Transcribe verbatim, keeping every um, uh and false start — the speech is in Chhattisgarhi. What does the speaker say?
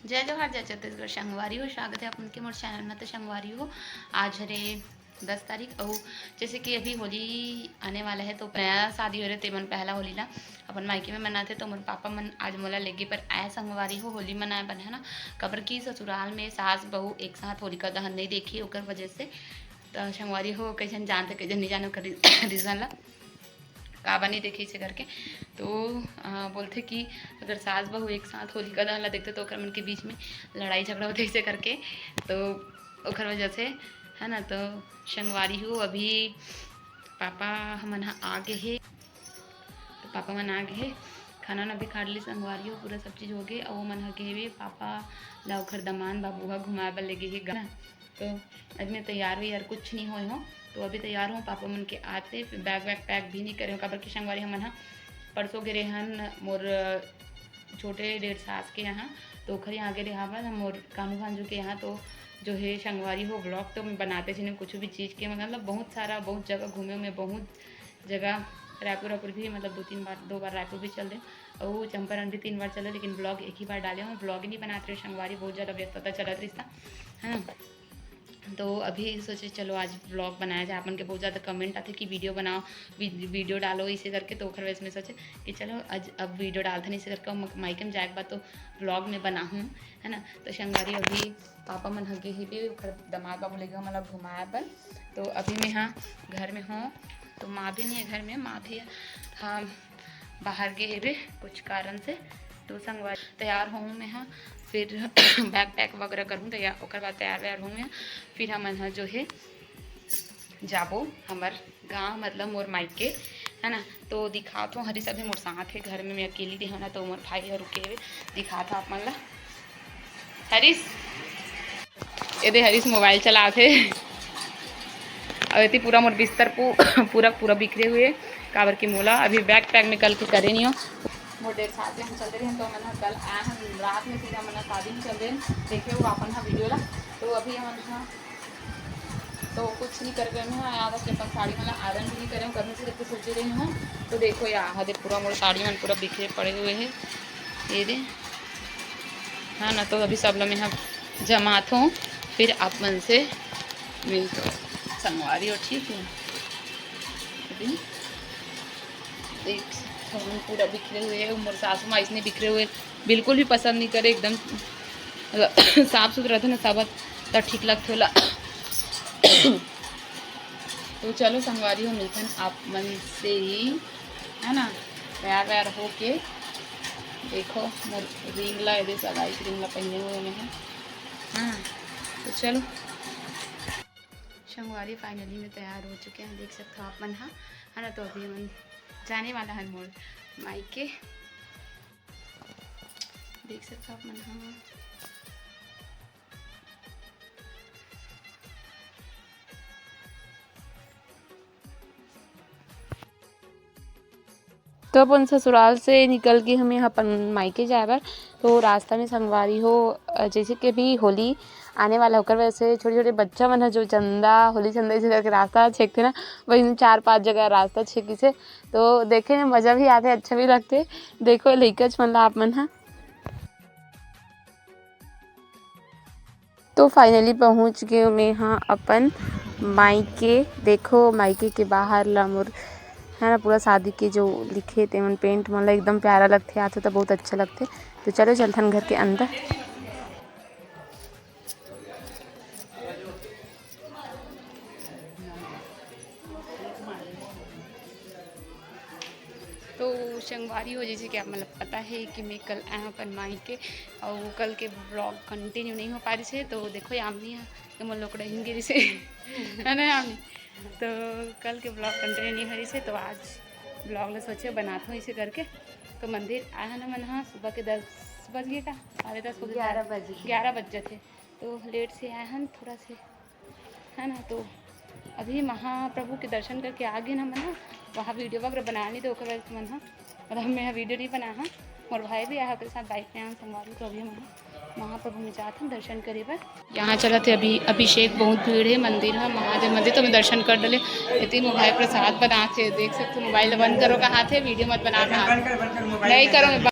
जय जोहार, जय छत्तीसगढ़ संगवारी हो, स्वागत है आप मन के मोर चैनल में। तो संगवारी हो, आज हरे दस तारीख, अउ जैसे कि अभी होली आने वाला है, तो नया शादी हो रहे, तेमन पहला होली ला अपन मायके में मनाथे। तो मोर पापा मन आज मोला लेगे पर आए संगवारी हो, होली मनाए बर, है ना, काबर कि ससुराल में सास बहू एक साथ होलिका दहन नहीं देखी, ओकर वजह से। तो संगवारी हो, कई झन जानथे, कई झन नहीं जाने ओकर रीजन ला, काबर नहीं देखे इसे करके। तो अ, बोलथे कि अगर सास बहू एक साथ होलिका दहन ला देखते, तो ओकर मन के बीच में लड़ाई झगड़ा होथे इसे करके। तो ओकर वजह से, है ना। तो संगवारी हो, अभी पापा हमन ह आ गे हे, तो पापा मन आ गे हे, खाना न भी खा ली संगवारी हो, पूरा सब चीज हो गे। अउ ओमन ह गे हे पापा ला ओखर दमान बाबू ह घुमाए बर लेगे हे गा। तो अभी मैं तैयार वैयार कुछ नहीं होए हों, तो अभी तैयार हों, पापा मन के आते, फिर बैग वैग पैक भी नहीं करे हों, काबर कि संगवारी हमन ह परसों गे रेहन मोर छोटे डेढ़ सास के यहाँ, तो ओखर यहाँ गे रेहा हवन, हम मोर कान्हू भांजू के यहाँ। तो जो है संगवारी हो, व्लॉग तो मैं बनाते जी नहीं कुछ भी चीज़ के, मतलब बहुत सारा, बहुत जगह घूमे, मैं बहुत जगह, रायपुर, रायपुर भी मतलब दो तीन बार, दो बार रायपुर भी चल दे, और चंपारण भी तीन बार चल दे, लेकिन व्लॉग एक ही बार डाले हूँ। व्लॉग ही नहीं बनाते रहे संगवारी, बहुत ज़्यादा व्यस्तता चलत रिश्ता, है ना। तो अभी सोचे चलो आज व्लॉग बनाया जाए। आप मन के बहुत ज़्यादा कमेंट आथे कि वीडियो बनाओ, वी-, वीडियो डालो इसे करके, तो ओखर वजह से मैं सोचे कि चलो आज अब वीडियो डालथन इसे करके। म-, मायके में जाए के बाद तो व्लॉग में बनाहूँ, है ना। तो संगवारी अभी पापा मन ह गे हे भी ओखर दमाद बाबू लेगे हमन ला घुमाए बर। तो अभी मैं हाँ घर में हूँ, तो माँ भी नहीं है घर में, माँ भी हाँ बाहर गे हेबे कुछ कारण से। तो संगवारी तैयार होऊँ मैं हाँ, फिर बैग पैक वगैरह करूँ तैयार, ओकर बाद तैयार वैयार होऊँ मैं, फिर हमन ह जो है जाबो हमर गाँव, मतलब मोर मायके, है ना। तो दिखात हूँ, हरीश अभी मोर साथ है घर में, मैं अकेली रही हूँ ना, तो मोर भाई ह रुके हेबे। दिखात हूँ आप मन ला, हरीश, ये दे हरीश मोबाइल चलात हे। अउ एती पूरा मोर बिस्तर पू-, पूरा पूरा बिखरे हुए, काबर कि मोला अभी बैग पैक में कल के करे नहीं हो। मोर डेढ़ साल के हम चल रहे हैं, तो हमन ह कल आए हैं रात में, फिर हमन ह शादी में चल रहे हैं। देखे हो अपन ह वीडियो ला, तो अभी हमन ह तो कुछ नहीं कर रहे हैं, यहाँ तक कि अपन साड़ी मन ला आयरन भी नहीं करे हूँ, करने से करके सोचे रही हूँ। तो देखो यहाँ दे पूरा मोर साड़ी मन पूरा बिखरे पड़े हुए हैं, ये दे, हाँ ना। तो अभी सब ला मैं यहाँ जमात हूँ, फिर आप मन से मिलते हूँ संगवारी हो, ठीक है। अभी देख, पूरा बिखरे हुए हैं, मोर सासू माँ इसने बिखरे हुए बिल्कुल भी पसंद नहीं करे, एकदम साफ सुथरा रथे ना, सब त ठीक लगथे ओला। तो चलो संगवारी हो, मिलथन आप मन से ही, है ना, तैयार वैयार होके। देखो मोर रिंग ला, ये दे सगाई के रिंग ला पहने हुए मैं है। हाँ, तो चलो संगवारी, फाइनली मैं तैयार हो चुके हैं, देख सकते हो आप मन हा, है ना। तो अभी हमन जाने वाला है मोर मायके, देख सकते हो आप मन हा। तो अपन ससुराल से निकल के हमें अपन मायके जाए बर, तो रास्ता में संगवारी हो, अ, जैसे कि अभी होली आने वाला, ओकर वजह से छोटे-छोटे बच्चा मन ह जो चंदा, होली चंदा ऐसे करके रास्ता छेकथे ना, वही चार पांच जगह रास्ता छेकिस हे। तो देखे में मजा भी आथे, अच्छा भी लगथे। देखो लइकच मन ला आप मन ह। तो फाइनली पहुँच गे मैं हाँ अपन मायके। देखो मायके के बाहर ला मोर, है ना, पूरा शादी के जो लिखे तेमन पेंट मन ला एकदम प्यारा लगथे, आथे तो बहुत अच्छा लगथे। तो चलो चलथन घर के अंदर। तो संगवारी हो, जैसे कि आप मतलब पता है कि मैं कल आए अपन मायके, और कल के ब्लॉग कंटिन्यू नहीं हो पा रही से, तो देखो यामिनी है तो मोर लोकड़ा हिन गिरी से है ना यामिनी। तो कल के ब्लॉग कंटिन्यू नहीं हो रही से, तो आज ब्लॉग ला सोचे बनात हूँ इसे करके। तो मंदिर आए हैं ना मन, हाँ, सुबह के दस बज गए का, साढ़े दस बजे, ग्यारह बज गए। ग्यारह बज जाते, तो लेट से आए हैं थोड़ा से, है ना। तो अभी महाप्रभु के दर्शन करके आ गए ना मन, वहाँ वीडियो वगैरह बना नहीं दे, ओकर वजह से मन हा, मतलब मैं वीडियो नहीं बना हाँ। मोर भाई भी आया ओकर साथ बाइक में, आन संगवारी। तो अभी हम महाप्रभु में जात हम दर्शन करे बर। यहाँ चलत हे अभी अभिषेक, बहुत भीड़ है मंदिर है, महादेव मंदिर। तो मैं दर्शन कर डले, इतनी मोर भाई प्रसाद बनात हे, देख सकते हो। मोबाइल बंद करो कहा थे, वीडियो मत बना कहा थे। नहीं करो, मैं